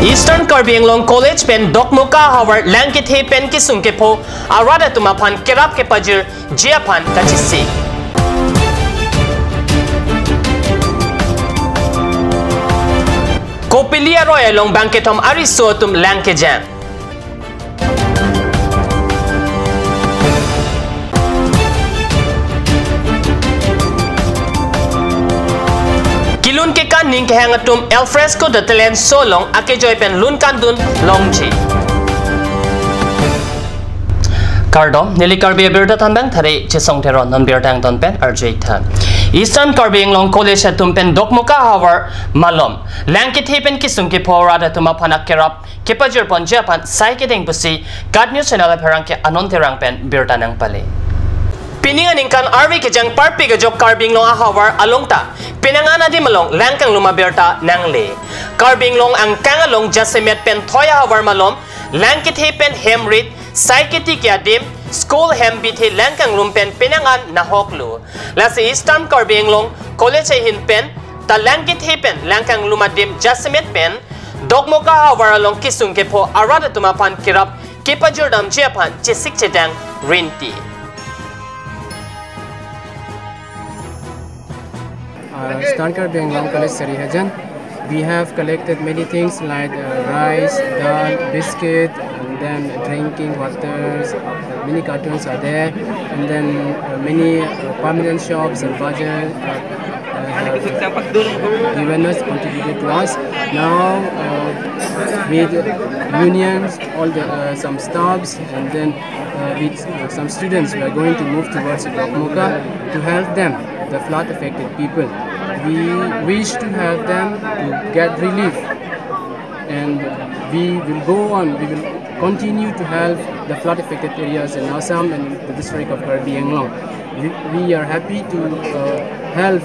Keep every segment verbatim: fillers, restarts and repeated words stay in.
Eastern Karbi Anglong College pen Dokmoka ahavar lang kethe pen kesung kepho arat atum aphan kerap kepajirji aphan kachesik. Kopili aroi along bangkethom ariso atum lang kejang. Kelun kekan ning kehang atum Alfresco The Talent Show along akejoi pen lun kandun longji. Kardom, neli Karbi Abirta thanbang thari Chesong Teron, non birta angton pen arju-ik tha. Eastern Karbi Anglong College atum pen Dokmoka ahavar malom lang kethe pen kesung kepho arat atum aphan akerap kepajir ponji aphan sai kedeng pusi KAT News Channel apherangke Anon Terang pen birta nangpale. Pining aningkan arve kejang parpik ajok Karbi Anglong ahavar along ta penang an adim along lang kanglum abirta nangle. Karbi Anglong angkang along jasemet pen thoi ahavar malom lang kethe pen hem rit, sai ketiki adim, school hem bithe lang kanglum pen penang an nahok lo. Lasi Eastern Karbi Anglong College ahin pen ta lang kethe pen lang kanglum adim jasemet pen Dokmoka ahavar along kesung kepho arat atum aphan kerap kepajir damji aphan chesik chedang rinti. Uh, Eastern Karbi Anglong College Sarihajan. We have collected many things like, uh, rice, dal, biscuit, and then drinking waters. Many cartons are there, and then, uh, many, uh, permanent shops and bazaar, uh, uh, have given us, contributed to us. Now, uh, with unions, all the, uh, some staffs, and then, uh, with, uh, some students, we are going to move towards Dokmoka to help them, the flood affected people. We wish to help them to get relief, and we will go on, we will continue to help the flood affected areas in Assam and the district of Karbi Anglong. We, we are happy to, uh, help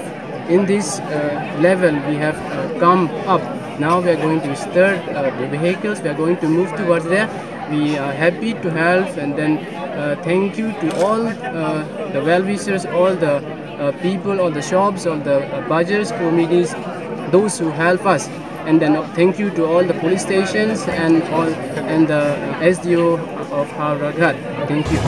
in this, uh, level we have, uh, come up. Now we are going to start, uh, the vehicles. We are going to move towards there. We are happy to help, and then, uh, thank you to all, uh, the well-wishers, all the, uh, people, all the shops, all the, uh, bazaars committees, those who help us. And then, uh, thank you to all the police stations and all, and the, uh, S D O of Howraghat. Thank you.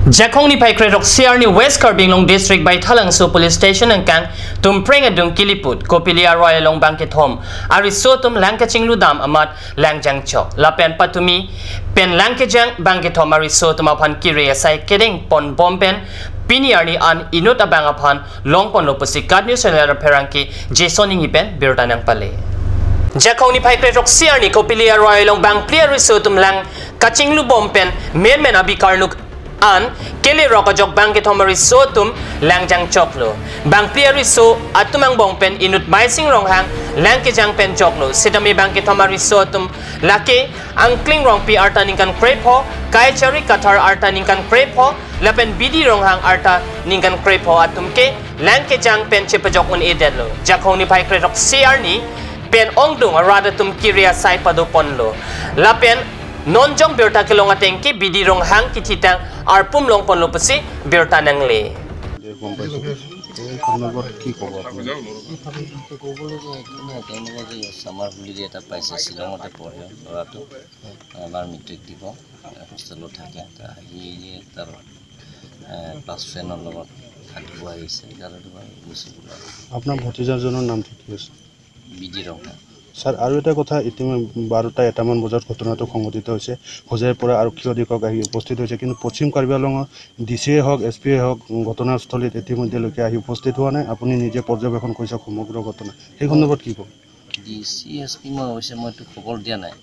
Jakhong niphai kre-throksi arni West Karbi Anglong District Baithalangso Police Station angkang Tumpreng adung Kiliput, Kopili aroi along bangkethom ariso atum lang kachinglu dam amat lang jangchok. Lapen patumi pen lang kejang bangkethom ariso atum aphan kiri asai kedeng ponbom pen pini arni an inut abang aphan longponlo pusi KAT News Channel apherangke Jason Inghi pen birta nangpale. Jakhong niphai kre-throksi arni Kopili aroi along bangphli ariso atum lang kachinglubom pen menmen abi karnuk an kelerok ajok bangkethom ariso atum lang jangchoklo. Bangphli ariso atum angbong pen inut Maising Ronghang lang kejang pen joklo. Sitame bangkethom ariso atum lake Angkling Rongpi arta ningkan krepho, Kaichari Kathar arta ningkan krepho, lapen Bidi Ronghang arta ningkan krepho atum ke lang kejang pen chepajok un-edetlo. Jakhong niphai kre-throksi arni pen ongdung arat atum kiri asai padoponlo. Lapen non jong birta kelong ateng ke Bidi Ronghang kithitang arpum longponlo pusi birta nangle. গম পাইছোঁ। এই সন্দৰ্ভত কি ক'ব আপুনি? ক'বলগীয়া একো নাই। তেওঁলোকৰ যে ছামাৰ হলিডে এটা পাইছে, শ্বিলঙতে পঢ়ে ল'ৰাটো, এবাৰ মেট্ৰিক দিব, হোষ্টেলত থাকে। তা সি যে তাৰ, এ, ক্লাছ ফ্ৰেণ্ডৰ লগত সাঁতুৰিব আহিছে, তাতে তোমাৰ গুচি গ'ল আৰু। আপোনাৰ ভতিজাজনৰ নামটো কি আছে? বিডি ৰংহাং। ছাৰ, আৰু এটা কথা, ইতিমধ্যে বাৰটা এটামান বজাত ঘটনাটো সংঘটিত হৈছে। হোজাইৰ পৰা আৰক্ষী অধীক্ষক আহি উপস্থিত হৈছে, কিন্তু পশ্চিম কাৰ্বি আংলঙৰ ডি চিয়ে হওক, এছ পিয়ে হওক, ঘটনাস্থলীত ইতিমধ্যেলৈকে আহি উপস্থিত হোৱা নাই। আপুনি নিজে পৰ্যবেক্ষণ কৰিছে সমগ্ৰ ঘটনা, সেই সন্দৰ্ভত কি ক'ব? ডি চি, এছ পি মই অৱশ্যে মইতো খবৰ দিয়া নাই।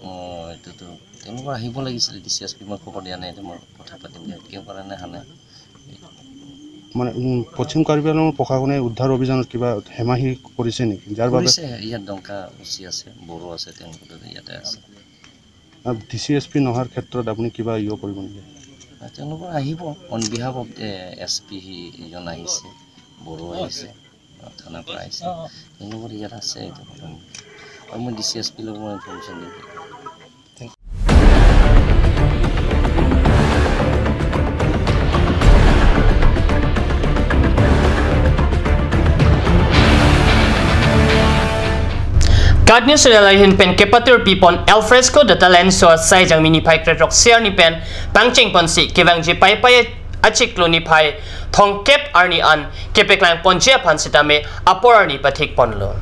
মই এইটোতো তেওঁলোকৰ আহিব লাগিছিলে, ডি চি, এছ পি মই খবৰ দিয়া নাই, এতিয়া মই কথা পাতিম দিয়া, কিয় কাৰণে অহা নাই। মানে, উম, পশ্চিম কাৰ্বি আংলঙৰ প্ৰশাসনে উদ্ধাৰ অভিযানত কিবা হেমাহি কৰিছে নেকি, যাৰ বাবে? কৰিছে, ইয়াত ডংকা অ চি আছে, বড়ো আছে, তেওঁলোকৰ তাতে ইয়াতে আছে। আৰু ডি চি, এছ পি নহাৰ ক্ষেত্ৰত আপুনি কিবা ইয়ে কৰিব নেকি? আৰু তেওঁলোকৰ আহিব, on behalf of S P season আহিছে, বড়ো আহিছে, থানাৰ পৰা আহিছে, তেওঁলোকৰ ইয়াত আছে এইটো বৰ্তমান। আৰু মই ডি চি, এছ পিৰ লগত মই ইনফৰ্মেশ্যন দিম। KAT News Channel ahin pen kepatirpi pon Alfresco The Talent Show asai Jangmi niphai krethrok isi arni pen pangcheng ponsi kevangji Paipai achiklo niphai thomkep arni an kepaklang ponji aphan sitame apor arni pathik ponlo.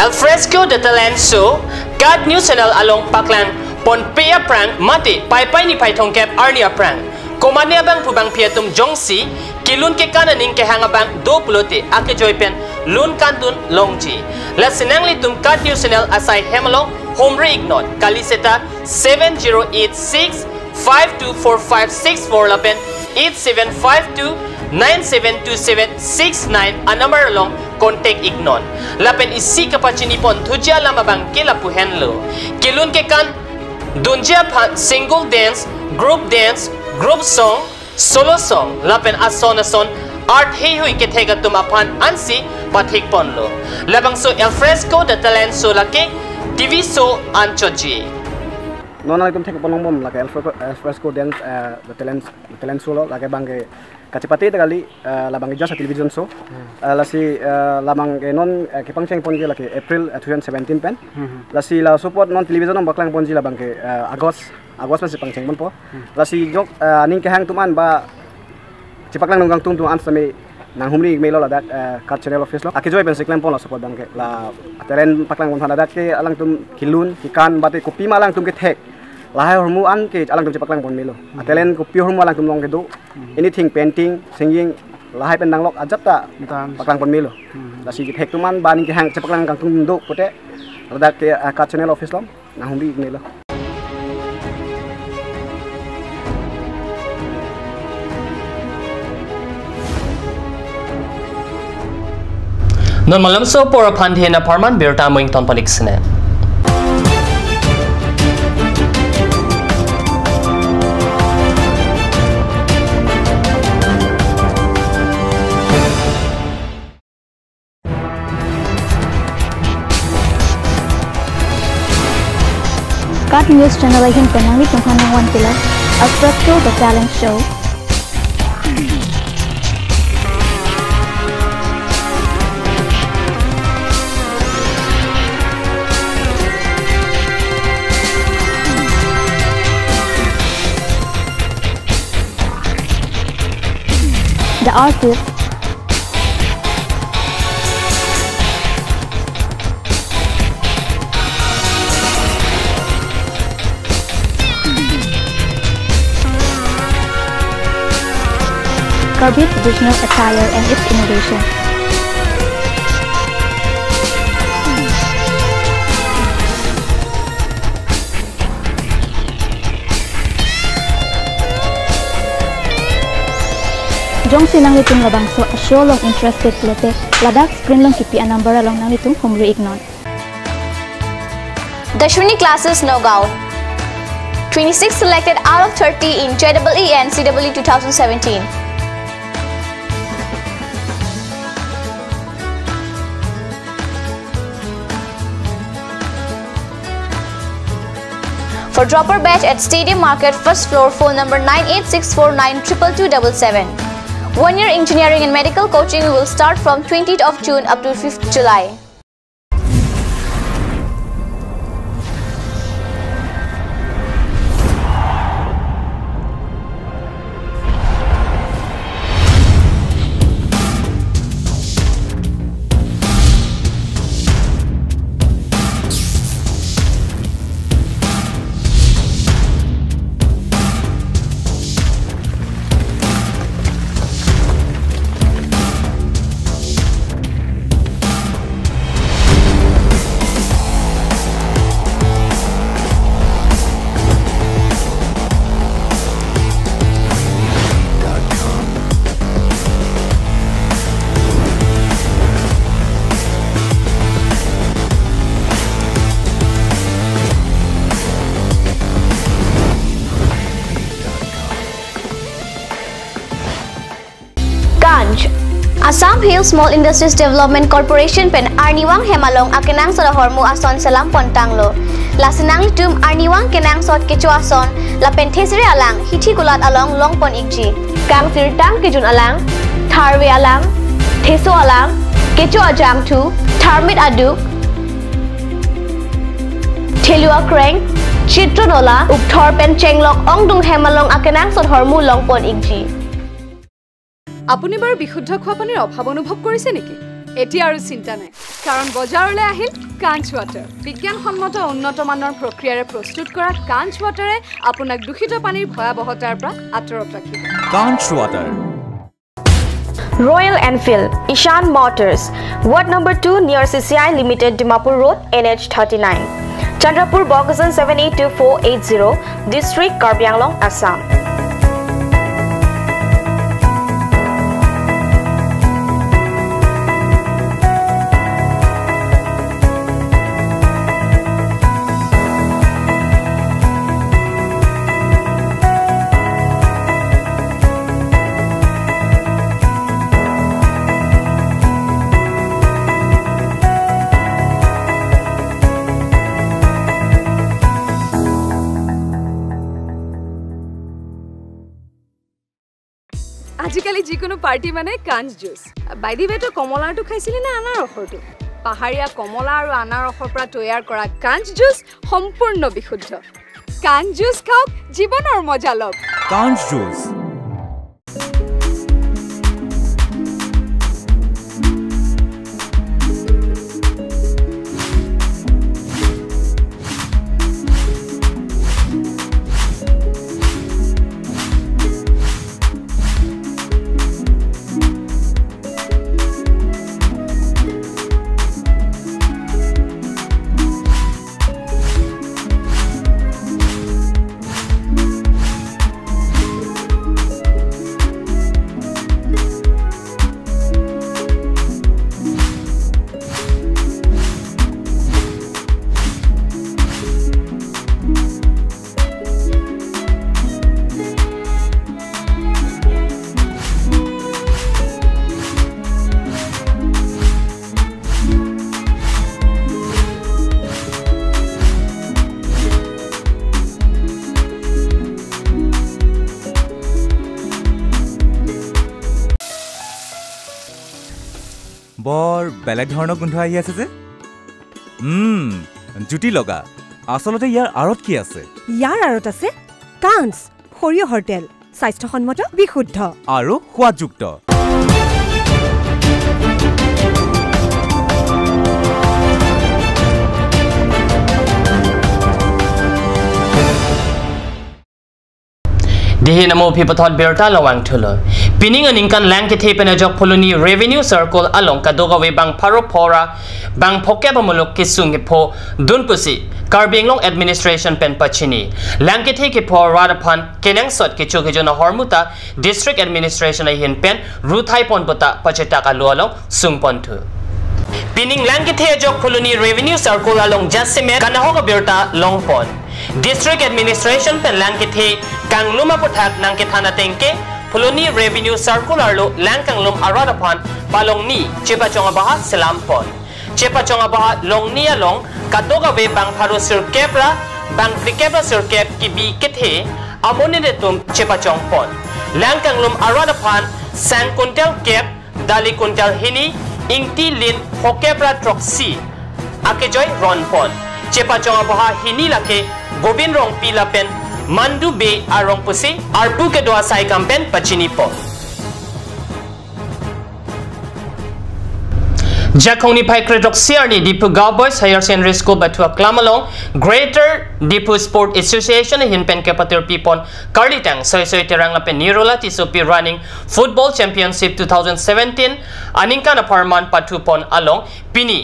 Alfresco The Talent Show, KAT News Channel along paklang ponpe aphrang mate Paipai niphai thomkep arni aphrang komatne abangphu bangphi atum jongsi kelun kekan aning kehang abang do pulote akejoi pen lun kandun longji. Lasi nanglitum KAT News Channel asai hem along homri iknon, kali seta seven zero eight six five two four five six four lapen eight seven five two nine seven two seven six nine anumber along contact iknon. Lapen isi kapachini pon thuji alam abang ke lapu henlo. Kelun kekan dunji aphan single dance, group dance, group song, solo song, lapen ason ason art heihui kethek atum aphan ansi pathik ponlo. Labangso Alfresco The Talent Show lake T V show anchotji. Non nangtum thek pon longbom lake Alfre-, Alfresco Dance, eh, The Talent, The Talent Show lo, lake abang ke kachepate ta kali, eh, labang ke just a television show. Hmm. Eh, lasi, eh, labang ke non, eh, kepangcheng ponji lake April, eh, two thousand seventeen pen. Hmm. Lasi laso apot non television along paklang ponji labang ke, eh, August, August pensi pangcheng ponpo. Hmm. Lasi jok, eh, aning kehang atum an ba chepaklang nung kangtung atum an sitame nanghumri ik melo ladak, eh, KAT Channel Office lo. Akejoi pensi klem pon laso apot abang ke la talent paklang pon aphan ladak ke alangtum kelun kekan mate kopima alangtum kethek, lahai ahormu an ke alangtum chepaklang pon melo. Hmm. Talent kopi ahormu alangtum along kedo. Hmm. Anything, painting, singing, lahai pen danglok ajat ta dance paklang pon melo. Hmm. Lasi kethek atum an ba aning kehang chepaklang kangtung do pote ladak ke, eh, KAT Channel Office along nanghumri ik melo. Non malomso apor aphan dhen apharman birta mo ington panik sene. KAT News Channel ahin pen nanglitum aphan nangvan pilo Alfresco The Talent Show. The Artist. Karbi traditional attire and its innovation. Jongsi nanglitum labangso a-show along interested pulote ladak screen along kipi a-number along nanglitum humri iknon. Dashwini Classes Nagaon. Twenty-six selected out of thirty in J E E and C E E two thousand seventeen. For dropper batch at Stadium Market, first floor, phone number nine eight six four nine triple two double seven. One year engineering and medical coaching will start from twentieth of June up to fifth July. Ganj. Assam Hill Small Industries Development Corporation pen arnivang hem along akenangsot ahormu ason selam pontanglo. Lasi nanglitum arnivang kenangsot kecho ason lapen thesere alang hithi kulat along longpon ikji. Kangsirtang kejun alang, tharve alang, theso alang, kecho ajangthu, tharmit aduk, Thelua Kreng, Chitranola, Ukthor pen Chenglok ongdung hem along akenangsot ahormu longpon ikji. আপুনি বাৰু বিশুদ্ধ খোৱা পানীৰ অভাৱ অনুভৱ কৰিছে নেকি? এতিয়া আৰু চিন্তা নাই, কাৰণ বজাৰলৈ আহিল কাঞ্চ ৱাটাৰ। বিজ্ঞানসন্মত উন্নত মানৰ প্ৰক্ৰিয়াৰে প্ৰস্তুত কৰা কাঞ্চ ৱাটাৰে আপোনাক দূষিত পানীৰ ভয়াৱহতাৰ পৰা আঁতৰত ৰাখিব। কাঞ্চ water. Royal Enfield, Ishan Motors, Ward number two near C C I Limited, Dimapur Road, N H thirty-nine. Chandrapur, Bokajan seven eight two four eight zero, District, Karbi Anglong, Assam. আজিকালি যিকোনো পাৰ্টি মানে কাঞ্চ জুচ। বাইদিৱে তো কমলাৰটো খাইছিলি নে আনাৰসৰটো? পাহাৰীয়া কমলা আৰু আনাৰসৰ পৰা তৈয়াৰ কৰা কাঞ্চ জুচ সম্পূৰ্ণ বিশুদ্ধ। কাঞ্চ জুচ খাওক, জীৱনৰ মজা লওক। কাঞ্চ জুচ। বৰ বেলেগ ধৰণৰ গোন্ধ আহি আছে যে। উম, জুতি লগা। আচলতে ইয়াৰ আঁৰত কি আছে? ইয়াৰ আঁৰত আছে কাঞ্চ, সৰিয়হৰ তেল, স্বাস্থ্যসন্মত, বিশুদ্ধ। আৰু সোৱাদযুক্ত। Dihi namo aphi puthot birta lowang thulo. Pining aningkan Langkethe pen ajok Phuloni Revenue Circle along kadokave bang pharo phora bang phokep amuluk kesung kepho dun pusi Karbi Anglong Administration pen pachini. Langkethe kepho arat aphan kenangsot kecho kejun ahormu ta District Administration ahin pen ruthai pon puta pachetak alo along sung pon thu. Pining Langkethe ajok Phuloni Revenue Circle along jasemet kanahok abirta long pon. District Administration pen Langkethe kanglum aputhak nangkethan ateng ke Phuloni Revenue Circle arlo lang kanglum arat aphan palongni chepachong abaha selam pon. Chepachong abaha longni along kadokave bang pharo sirkep ra bang phlikep ra sirkep kebi kethe amonit atum chepachong pon. Lang kanglum arat aphan sang kuntal kep, dali kuntal hini, ingti lin phokep ra throksi akejoi ron pon. Chepachong abaha hini lake Gobin Rongpi lapen Mandu Bey arong pusi arpu kedo asai kam pen pachini pon. Jakhong niphai kre-throksi arni Diphu Girls Boys Higher Secondary School bathu aklam along Greater Diphu Sport Association ahin pen kepatirpi pon Karlitang Soisoi Terang lapen Nirola Tissopi Running Football Championship two thousand seventeen aningkan apharman pathu pon along pini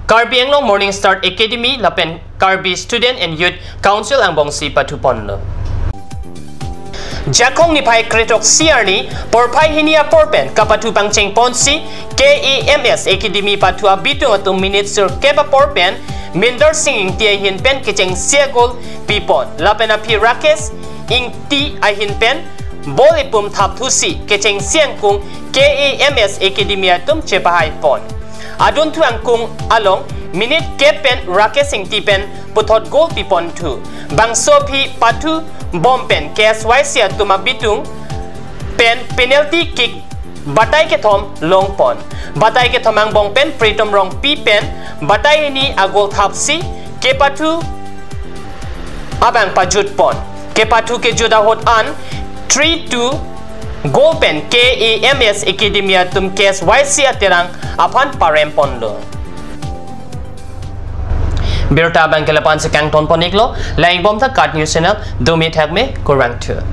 Karbi Anglong Morning Star Academy lapen Karbi Student and Youth Council angbongsi pathu ponlo. Jakhong niphai kre-throksi arni porphai hini apor pen kapathu pangcheng ponsi K A M S Academy pathu abitung atum minute sirkep apor pen Minder Sing Ingti ahin pen kechengsi a-goal pi pon lapen aphi Rakesh Ingti ahin pen ball ipum thap thusi kechengsi angkung K A M S Academy atum chepahai pon. Adunthu angkung along minute kep pen Rakesh Ingti pen puthot goal pi pon thu. Bangso aphi pathu bom pen K S Y C atum abitung pen penalty kick batai kethom long pon. Batai kethom angbong pen Pritom Rongpi pen batai hini a-goal thapsi kepathu abang pajut pon. Kepathu kejut ahut an three two goal pen K A M S Academy atum K S Y C Terang aphan parem ponlo. Birta abang ke lapu-an si kangton pon iklo, lang-ik bom tha KAT News Channel, dumi thak me, kurvangthu.